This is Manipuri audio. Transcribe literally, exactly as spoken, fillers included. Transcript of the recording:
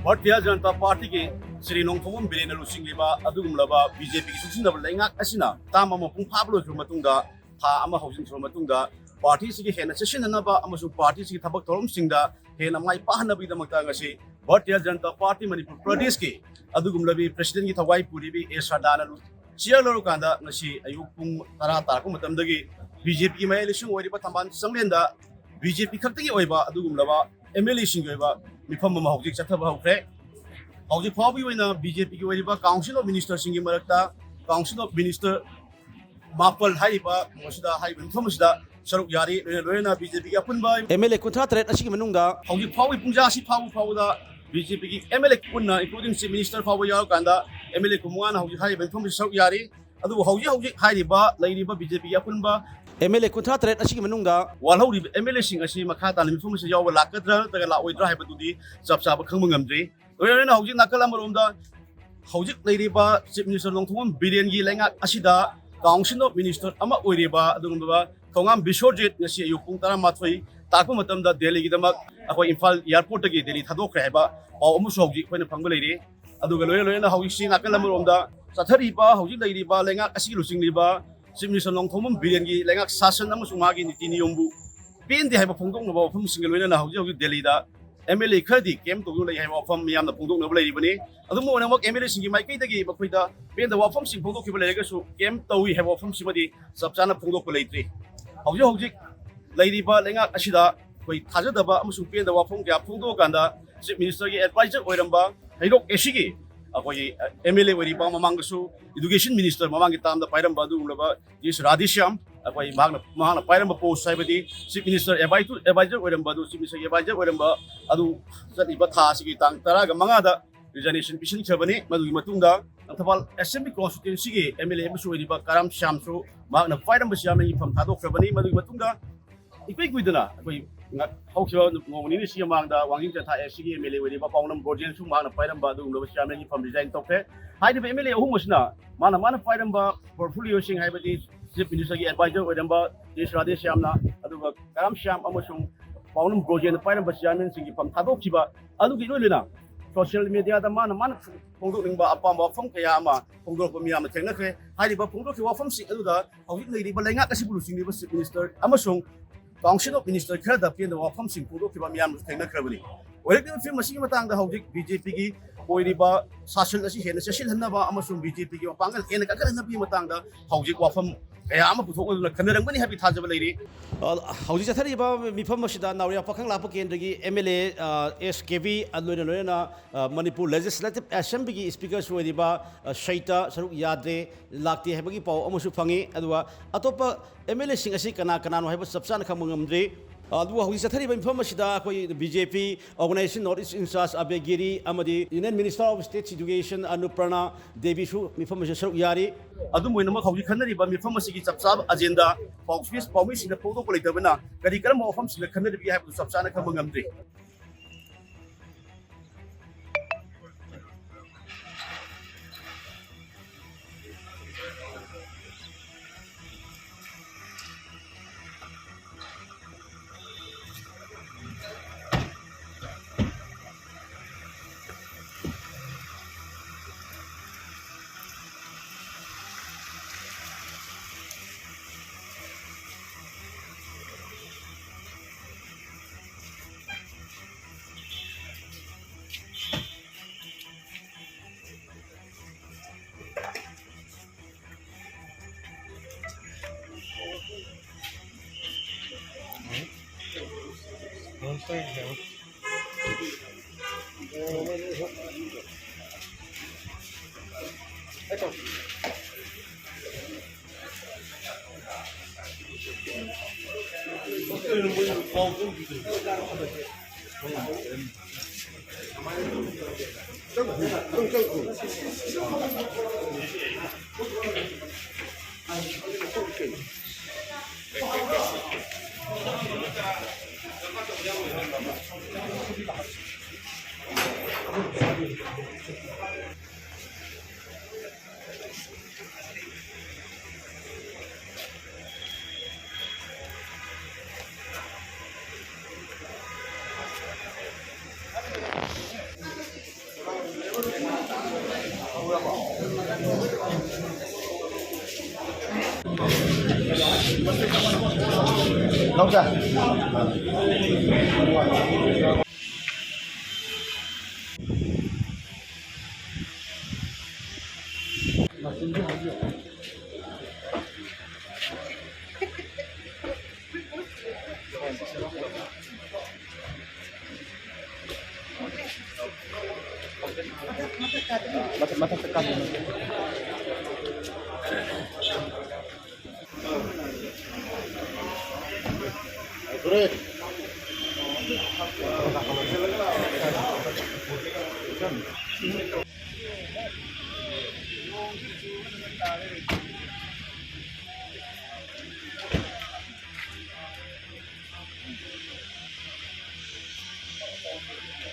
ꯚꯥꯔꯇꯤꯌ ꯖꯅꯇꯥ ꯄꯥꯔꯇꯤꯒꯤ ꯁ꯭ꯔꯤ ꯅꯣꯡꯊꯣꯝꯕꯝ ꯕꯤꯔꯦꯟꯅ ꯂꯨꯆꯤꯡꯂꯤꯕ ꯑꯗꯨꯒꯨꯝꯂꯕ ꯕꯤ ꯖꯦ ꯄꯤꯒꯤ ꯆꯨꯡꯁꯤꯟꯅꯕ ꯂꯩꯉꯥꯛ ꯑꯁꯤꯅ ꯇꯥꯝ ꯑꯃ ꯃꯄꯨꯡ ꯐꯥꯕ ꯂꯣꯏꯈ꯭ꯔꯕ ꯃꯇꯨꯡꯗ, ꯊꯥ ꯑꯃ ꯍꯧꯖꯤꯟꯈ꯭ꯔꯕ ꯃꯇꯨꯡꯗ, ꯄꯥꯔꯇꯤꯁꯤꯒꯤ ꯍꯦꯟꯅ ꯆꯦꯠꯁꯤꯟꯅꯅꯕ ꯑꯃꯁꯨꯡ ꯄꯥꯔꯇꯤꯁꯤꯒꯤ ꯊꯕꯛ ꯊꯧꯔꯝꯁꯤꯡꯗ ꯍꯦꯟꯅ ꯃꯥꯏ ꯄꯥꯛꯍꯟꯅꯕꯒꯤꯗꯃꯛꯇ ꯉꯁꯤ ꯚꯥꯔꯇꯤꯌ ꯖꯅꯇꯥ ꯄꯥꯔꯇꯤ ꯃꯅꯤꯄꯨꯔ ꯄ꯭ꯔꯗꯦꯁꯀꯤ ꯑꯗꯨꯒꯨꯝꯂꯕꯤ ꯄ꯭ꯔꯁꯤꯗꯦꯟꯒꯤ ꯊꯧꯋꯥꯏ ꯄꯨꯔꯤꯕꯤ ꯑꯦ ꯁꯔꯗꯥꯅ ꯆꯤꯌꯔ ꯂꯧꯔꯀꯥꯟꯗ ꯉꯁꯤ ꯑꯌꯨꯛ ꯄꯨꯡ ꯇꯔꯥ ꯇꯥꯔꯛꯄ ꯃꯇꯝꯗꯒꯤ ꯕꯤ ꯖꯦ ꯄꯤꯒꯤ ꯃꯌꯥꯏ ꯂꯣꯏꯁꯪ ꯑꯣꯏꯔꯤꯕ ꯊꯝꯕꯥꯜ ꯆꯥꯡꯂꯦꯟꯗ ꯕꯤ ꯖꯦ ꯄꯤ ꯈꯛꯇꯒꯤ ꯑꯣꯏꯕ ꯑꯗꯨꯒꯨꯝꯂꯕ ꯑꯦꯝ ꯑꯦꯜ ꯑꯦꯁꯤꯡꯒꯤ ꯑꯣꯏꯕ ꯃꯤꯐꯝ ꯑꯃ ꯍꯧꯖꯤꯛ ꯆꯠꯊꯕ ꯍꯧꯈ꯭ꯔꯦ꯫ ꯍꯧꯖꯤꯛ ꯐꯥꯎꯕꯒꯤ ꯑꯣꯏꯅ ꯕꯤ ꯖꯦ ꯄꯤꯒꯤ ꯑꯣꯏꯔꯤꯕ ꯀꯥꯎꯟꯁꯤꯜ ꯑꯣꯐ ꯃꯤꯅꯤꯁꯇꯔꯁꯤꯡꯒꯤ ꯃꯔꯛꯇ ꯀꯥꯎꯟꯁꯤꯜ ꯑꯣꯐ ꯃꯤꯅꯤꯁꯇꯔ ꯃꯥꯄꯜ ꯍꯥꯏꯔꯤꯕ ꯃꯁꯤꯗ, ꯍꯥꯏꯔꯤꯕ ꯃꯤꯐꯝ ꯑꯁꯤꯗ ꯁꯔꯨꯛ ꯌꯥꯔꯤ꯫ ꯂꯣꯏꯅ ꯂꯣꯏꯅꯅ ꯕꯤ ꯖꯦ ꯄꯤꯒꯤ ꯑꯄꯨꯟꯕ ꯑꯦꯝ ꯑꯦꯜ ꯑꯦ ꯀꯨꯟꯊ꯭ꯔꯥ ꯇꯔꯦꯠ ꯑꯁꯤꯒꯤ ꯃꯅꯨꯡꯗ ꯍꯧꯖꯤꯛ ꯐꯥꯎꯕꯒꯤ ꯄꯨꯡꯖꯥ ꯑꯁꯤ ꯐꯥꯎꯕ ꯐꯥꯎꯕꯗ ꯕꯤ ꯖꯦ ꯄꯤꯒꯤ ꯑꯦꯝ ꯑꯦꯜ ꯑꯦ ꯄꯨꯟꯅ, including chief minister ꯐꯥꯎꯕ ꯌꯥꯎꯔꯀꯥꯟꯗ, ꯑꯦꯝ ꯑꯦꯜ ꯑꯦ ꯀꯨꯟꯃꯉꯥꯅ ꯍꯧꯖꯤꯛ ꯍꯥꯏꯔꯤꯕ ꯃꯤꯐꯝ ꯑꯁꯤꯗ ꯁꯔꯨꯛ ꯌꯥꯔꯤ꯫ ꯑꯗꯨꯕꯨ ꯍꯧꯖꯤꯛ ꯍꯧꯖꯤꯛ ꯍꯥꯏꯔꯤꯕ ꯂꯩꯔꯤꯕ ꯕꯤ ꯖꯦ ꯄꯤꯒꯤ ꯑꯄꯨꯟꯕ ꯑꯦꯝ ꯑꯦꯜ ꯑꯦ ꯀꯨꯟꯊ꯭ꯔꯥ ꯇꯔꯦꯠ ꯑꯁꯤꯒꯤ ꯃꯅꯨꯡꯗ ꯋꯥꯜꯍꯧꯔꯤꯕ ꯑꯦꯝ ꯑꯦꯜ ꯑꯦꯁꯤꯡ ꯑꯁꯤ ꯃꯈꯥ ꯇꯥꯅ ꯃꯤꯐꯝ ꯑꯁꯤꯗ ꯌꯥꯎꯕ ꯂꯥꯛꯀꯗ꯭ꯔꯥ ꯅꯠꯇ꯭ꯔꯒ ꯂꯥꯛꯑꯣꯏꯗ꯭ꯔꯥ ꯍꯥꯏꯕꯗꯨꯗꯤ ꯆꯞ ꯆꯥꯕ ꯈꯪꯕ ꯉꯝꯗ꯭ꯔꯤ꯫ ꯂꯣꯏꯅ ꯂꯣꯏꯅ ꯍꯧꯖꯤꯛ ꯅꯥꯀꯜ ꯑꯃꯔꯣꯝꯗ ꯍꯧꯖꯤꯛ ꯂꯩꯔꯤꯕ ꯆꯤꯐ ꯃꯤꯅꯤꯁꯇꯔ ꯅꯣꯡꯊꯣꯝꯕꯝ ꯕꯤꯔꯦꯟꯒꯤ ꯂꯩꯉꯥꯛ ꯑꯁꯤꯗ ꯀꯥꯎꯟꯁꯤꯜ ꯑꯣꯐ ꯃꯤꯅꯤꯁꯇꯔ ꯑꯃ ꯑꯣꯏꯔꯤꯕ ꯑꯗꯨꯒꯨꯝꯂꯕ ꯊꯣꯉꯥꯝ ꯕꯤꯁ꯭ꯋꯖꯤꯠ ꯉꯁꯤ ꯑꯌꯨꯛ ꯄꯨꯡ ꯇꯔꯥꯃꯥꯊꯣꯏ ꯇꯥꯛꯄ ꯃꯇꯝꯗ ꯗꯦꯜꯂꯤꯒꯤꯗꯃꯛ ꯑꯩꯈꯣꯏ ꯏꯝꯐꯥꯜ ꯑꯦꯌꯥꯔꯄꯣꯔꯠꯇꯒꯤ ꯗꯦꯜꯂꯤ ꯊꯥꯗꯣꯛꯈ꯭ꯔꯦ ꯍꯥꯏꯕ ꯄꯥꯎ ꯑꯃꯁꯨ ꯍꯧꯖꯤꯛ ꯑꯩꯈꯣꯏꯅ ꯐꯪꯕ ꯂꯩꯔꯤ꯫ ꯑꯗꯨꯒ ꯂꯣꯏꯅ ꯂꯣꯏꯅꯅ ꯍꯧꯖꯤꯛꯁꯤ ꯅꯥꯀꯜ ꯑꯃꯔꯣꯝꯗ ꯆꯠꯊꯔꯤꯕ ꯍꯧꯖꯤꯛ ꯂꯩꯔꯤꯕ ꯂꯩꯉꯥꯛ ꯑꯁꯤꯒꯤ ꯂꯨꯆꯤꯡꯂꯤꯕ ꯆꯤꯐ ꯃꯤꯅꯤꯁꯇꯔ ꯅꯣꯡꯊꯣꯝꯕꯝ ꯕꯤꯔꯦꯟꯒꯤ ꯂꯩꯉꯥꯛ ꯁꯥꯁꯟ ꯑꯃꯁꯨꯡ ꯃꯥꯒꯤ ꯅꯤꯇꯤ ꯅꯤꯌꯣꯝꯕꯨ ꯄꯦꯟꯗꯦ ꯍꯥꯏꯕ ꯐꯣꯡꯗꯣꯛꯅꯕ ꯋꯥꯐꯝꯁꯤꯡꯒ ꯂꯣꯏꯅꯅ ꯍꯧꯖꯤꯛ ꯍꯧꯖꯤꯛ ꯗꯦꯜꯂꯤꯗ ꯑꯦꯝ ꯑꯦꯜ ꯑꯦ ꯈꯔꯗꯤ ꯀꯦꯝ ꯇꯧꯗꯨꯅ ꯂꯩ ꯍꯥꯏꯕ ꯋꯥꯐꯝ ꯃꯤꯌꯥꯝꯅ ꯐꯣꯡꯗꯣꯛꯅꯕ ꯂꯩꯔꯤꯕꯅꯤ꯫ ꯑꯗꯨꯝ ꯑꯣꯏꯅꯃꯛ ꯑꯦꯝ ꯑꯦꯜ ꯑꯦꯁꯤꯡꯒꯤ ꯃꯥꯏꯀꯩꯗꯒꯤ ꯃꯈꯣꯏꯗ ꯄꯦꯟꯗꯕ ꯋꯥꯐꯝꯁꯤꯡ ꯐꯣꯡꯗꯣꯛꯈꯤꯕ ꯂꯩꯔꯒꯁꯨ ꯀꯦꯝ ꯇꯧꯏ ꯍꯥꯏꯕ ꯋꯥꯐꯝꯁꯤꯃꯗꯤ ꯆꯞ ꯆꯥꯅ ꯐꯣꯡꯗꯣꯛꯄ ꯂꯩꯇ꯭ꯔꯤ꯫ ꯍꯧꯖꯤꯛ ꯍꯧꯖꯤꯛ ꯂꯩꯔꯤꯕ ꯂꯩꯉꯥꯛ ꯑꯁꯤꯗ ꯑꯩꯈꯣꯏ ꯊꯥꯖꯗꯕ ꯑꯃꯁꯨꯡ ꯄꯦꯟꯗꯕ ꯋꯥꯐꯝ ꯀꯌꯥ ꯐꯣꯡꯗꯣꯛꯑꯀꯥꯟꯗ ꯆꯤꯐ ꯃꯤꯅꯤꯁꯇꯔꯒꯤ ꯑꯦꯗꯚꯥꯏꯖꯔ ꯑꯣꯏꯔꯝꯕ ꯍꯩꯔꯣꯛ ꯑꯦ ꯁꯤꯒꯤ ꯑꯩꯈꯣꯏꯒꯤ ꯑꯦꯝ ꯑꯦꯜ ꯑꯦ ꯑꯣꯏꯔꯤꯕ, ꯃꯃꯥꯡꯗꯁꯨ ꯏꯗꯨꯀꯦꯁꯟ ꯃꯤꯅꯤꯁꯇꯔ ꯃꯃꯥꯡꯒꯤ ꯇꯥꯝꯗ ꯄꯥꯏꯔꯝꯕ ꯑꯗꯨꯒꯨꯝꯂꯕ ꯇꯤ ꯑꯦꯁ ꯔꯥꯙꯦꯁ꯭ꯌꯥꯝ, ꯑꯩꯈꯣꯏ ꯃꯍꯥꯛꯅ, ꯃꯍꯥꯛꯅ ꯄꯥꯏꯔꯝꯕ ꯄꯣꯁ ꯍꯥꯏꯕꯗꯤ ꯆꯤꯐ ꯃꯤꯅꯤꯁꯇꯔ ꯑꯦꯗꯚꯥꯏꯖꯔ ꯑꯣꯏꯔꯝꯕ ꯑꯗꯨ, ꯆꯤꯐ ꯃꯤꯅꯤꯁꯇꯔꯒꯤ ꯑꯦꯗꯚꯥꯏꯖꯔ ꯑꯣꯏꯔꯝꯕ ꯑꯗꯨ ꯆꯠꯂꯤꯕ ꯊꯥ ꯑꯁꯤꯒꯤ ꯇꯥꯡ ꯇꯔꯥꯒ ꯃꯉꯥꯗ ꯔꯤꯖꯥꯏꯅꯦꯁꯟ ꯄꯤꯁꯤꯟꯈ꯭ꯔꯕꯅꯤ꯫ ꯃꯗꯨꯒꯤ ꯃꯇꯨꯡꯗ ꯂꯪꯊꯕꯥꯜ ꯑꯦꯁꯦꯝꯕ꯭ꯂꯤ ꯀꯣꯟꯁꯇꯤꯇ꯭ꯋꯦꯟꯁꯤꯒꯤ ꯑꯦꯝ ꯑꯦꯜ ꯑꯦ ꯑꯃꯁꯨ ꯑꯣꯏꯔꯤꯕ ꯀꯔꯥꯝ ꯁ꯭ꯌꯥꯝꯁꯨ ꯃꯍꯥꯛꯅ ꯄꯥꯏꯔꯝꯕ ꯆꯤꯌꯥꯔꯃꯦꯟꯒꯤ ꯐꯝ ꯊꯥꯗꯣꯛꯈ꯭ꯔꯕꯅꯤ꯫ ꯃꯗꯨꯒꯤ ꯃꯇꯨꯡꯗ ꯏꯀꯨꯏ ꯀꯨꯏꯗꯅ ꯑꯩꯈꯣꯏ ꯉ-, ꯍꯧꯈꯤꯕ ꯅꯣꯡꯃ ꯅꯤꯅꯤꯁꯤꯒꯤ ꯃꯃꯥꯡꯗ ꯋꯥꯡꯖꯤꯡ ꯆꯦꯟꯊꯥ ꯑꯦꯁ ꯁꯤꯒꯤ ꯑꯦꯝ ꯑꯦꯜ ꯑꯦ ꯑꯣꯏꯔꯤꯕ ꯄꯥꯎꯅꯝ ꯕ꯭ꯔꯣꯖꯦꯟꯁꯨ ꯃꯍꯥꯛꯅ ꯄꯥꯏꯔꯝꯕ ꯑꯗꯨꯒꯨꯝꯂꯕ ꯆꯤꯌꯥꯔꯃꯦꯟꯒꯤ ꯐꯝ ꯔꯤꯖꯥꯏꯟ ꯇꯧꯈ꯭ꯔꯦ꯫ ꯍꯥꯏꯔꯤꯕ ꯑꯦꯝ ꯑꯦꯜ ꯑꯦ ꯑꯍꯨꯝ ꯑꯁꯤꯅ ꯃꯥꯅ, ꯃꯥꯅ ꯄꯥꯏꯔꯝꯕ ꯄꯣꯔꯠꯐꯣꯂꯤꯑꯣꯁꯤꯡ, ꯍꯥꯏꯕꯗꯤ ꯆꯤꯐ ꯃꯤꯅꯤꯁꯇꯔꯒꯤ ꯑꯦꯗꯚꯥꯏꯖꯔ ꯑꯣꯏꯔꯝꯕ ꯇꯤ ꯑꯦꯁ ꯔꯥꯙꯦꯁ꯭ꯌꯥꯝꯅ, ꯑꯗꯨꯒ ꯀꯔꯥꯝ ꯁ꯭ꯌꯥꯝ ꯑꯃꯁꯨꯡ ꯄꯥꯎꯅꯝ ꯕ꯭ꯔꯣꯖꯦꯟꯅ ꯄꯥꯏꯔꯝꯕ ꯆꯤꯌꯥꯔꯃꯦꯟꯁꯤꯡꯒꯤ ꯐꯝ ꯊꯥꯗꯣꯛꯈꯤꯕ ꯑꯗꯨꯒꯤ ꯏꯔꯣꯏ ꯂꯣꯏꯅ ꯁꯣꯁꯤꯌꯦꯜ ꯃꯦꯗꯤꯌꯥꯗ ꯃꯥꯅ ꯃꯥꯅ ꯐꯣꯡꯗꯣꯛꯅꯤꯡꯕ ꯑꯄꯥꯝꯕ ꯋꯥꯐꯝ ꯀꯌꯥ ꯑꯃ ꯐꯣꯡꯗꯣꯔꯛꯄ ꯃꯤꯌꯥꯝꯅ ꯊꯦꯡꯅꯈ꯭ꯔꯦ꯫ ꯍꯥꯏꯔꯤꯕ ꯐꯣꯡꯗꯣꯛꯈꯤꯕ ꯋꯥꯐꯝꯁꯤꯡ ꯑꯗꯨꯗ ꯍꯧꯖꯤꯛ ꯂꯩꯔꯤꯕ ꯂꯩꯉꯥꯛ ꯑꯁꯤꯕꯨ ꯂꯨꯆꯤꯡꯂꯤꯕ ꯆꯤꯐ ꯃꯤꯅꯤꯁꯇꯔ ꯑꯃꯁꯨꯡ ꯀꯥꯎꯟꯁꯤꯜ ꯑꯣꯐ ꯃꯤꯅꯤꯁꯇꯔ ꯈꯔꯗ ꯄꯦꯟꯗꯕ ꯋꯥꯐꯝꯁꯤꯡ ꯐꯣꯡꯗꯣꯛꯈꯤꯕ ꯃꯤꯌꯥꯝꯁꯨ ꯊꯦꯡꯅꯈ꯭ꯔꯕꯅꯤ꯫ ꯑꯣꯏꯔꯛꯂꯤꯕ ꯐꯤꯕꯝ ꯑꯁꯤꯒꯤ ꯃꯇꯥꯡꯗ ꯍꯧꯖꯤꯛ ꯕꯤ ꯖꯦ ꯄꯤꯒꯤ ꯑꯣꯏꯔꯤꯕ ꯁꯥꯁꯟ ꯑꯁꯤ ꯍꯦꯟꯅ ꯆꯦꯠꯁꯤꯜꯍꯟꯅꯕ ꯑꯃꯁꯨꯡ ꯕꯤ ꯖꯦ ꯄꯤꯒꯤ ꯃꯄꯥꯡꯒꯜ ꯍꯦꯟꯅ ꯀꯟꯈꯠꯍꯟꯅꯕꯒꯤ ꯃꯇꯥꯡꯗ ꯍꯧꯖꯤꯛ ꯋꯥꯐꯝ ꯀꯌꯥ ꯑꯃ ꯄꯨꯊꯣꯛꯅꯗꯨꯅ ꯈꯟꯅꯔꯝꯒꯅꯤ ꯍꯥꯏꯕꯒꯤ ꯊꯥꯖꯕ ꯂꯩꯔꯤ꯫ ꯑ, ꯍꯧꯖꯤꯛ ꯆꯠꯊꯔꯤꯕ ꯃꯤꯐꯝ ꯑꯁꯤꯗ ꯅꯥꯎꯔꯦꯝ ꯄꯥꯈꯪ ꯂꯥꯛꯄ ꯀꯦꯟꯗ꯭ꯔꯒꯤ ꯑꯦꯝ ꯑꯦꯜ ꯑꯦ, ꯑ, ꯑꯦꯁ ꯀꯦ ꯕꯤ, ꯑ, ꯂꯣꯏꯅ ꯂꯣꯏꯅꯅ, ꯑ, ꯃꯅꯤꯄꯨꯔ ꯂꯦꯖꯤꯁꯂꯦꯇꯤꯚ ꯑꯦꯁꯦꯝꯕ꯭ꯂꯤꯒꯤ ꯁ꯭ꯄꯤꯀꯔꯁꯨ ꯑꯣꯏꯔꯤꯕ, ꯑ, ꯁꯩꯇ ꯁꯔꯨꯛ ꯌꯥꯗ꯭ꯔꯦ, ꯂꯥꯛꯇꯦ ꯍꯥꯏꯕꯒꯤ ꯄꯥꯎ ꯑꯃꯁꯨ ꯐꯪꯉꯤ꯫ ꯑꯗꯨꯒ ꯑꯇꯣꯞꯄ ꯑꯦꯝ ꯑꯦꯜ ꯑꯦꯁꯤꯡ ꯑꯁꯤ ꯀꯅꯥ ꯀꯅꯥꯅꯣ ꯍꯥꯏꯕ ꯆꯞ ꯆꯥꯅ ꯈꯪꯕ ꯉꯝꯗ꯭ꯔꯤ꯫ ꯑꯗꯨꯕꯨ ꯍꯧꯖꯤꯛ ꯆꯠꯊꯔꯤꯕ ꯃꯤꯐꯝ ꯑꯁꯤꯗ ꯑꯩꯈꯣꯏ B J P Organization North East in Charge ꯑꯕꯦ ꯒꯤꯔꯤ ꯑꯃꯗꯤ Union Minister of State Education ꯑꯅꯨꯄꯔꯅꯥ ꯗꯦꯕꯤꯁꯨ ꯃꯤꯐꯝ ꯑꯁꯤꯗ ꯁꯔꯨꯛ ꯌꯥꯔꯤ꯫ ꯑꯗꯨꯝ ꯑꯣꯏꯅꯃꯛ ꯍꯧꯖꯤꯛ ꯈꯟꯅꯔꯤꯕ ꯃꯤꯐꯝ ꯑꯁꯤꯒꯤ ꯆꯞ ꯆꯥꯕ ꯑꯖꯦꯟꯗꯥ ꯄꯥꯎꯃꯤꯁꯤꯡꯗ ꯐꯣꯡꯗꯣꯛꯄ ꯂꯩꯇꯕꯅ ꯀꯔꯤ ꯀꯔꯝꯕ ꯋꯥꯐꯝꯁꯤꯡꯗ ꯈꯟꯅꯔꯤꯕꯒꯦ ꯍꯥꯏꯕꯗꯨ ꯆꯞ ꯆꯥꯅ ꯈꯪꯕ ꯉꯝꯗ꯭ꯔꯤ꯫ ꯂꯧꯖ꯫ ꯃꯊꯛ-, ꯃꯊꯛꯇ ꯀꯥꯞꯄꯤꯅꯣ꯫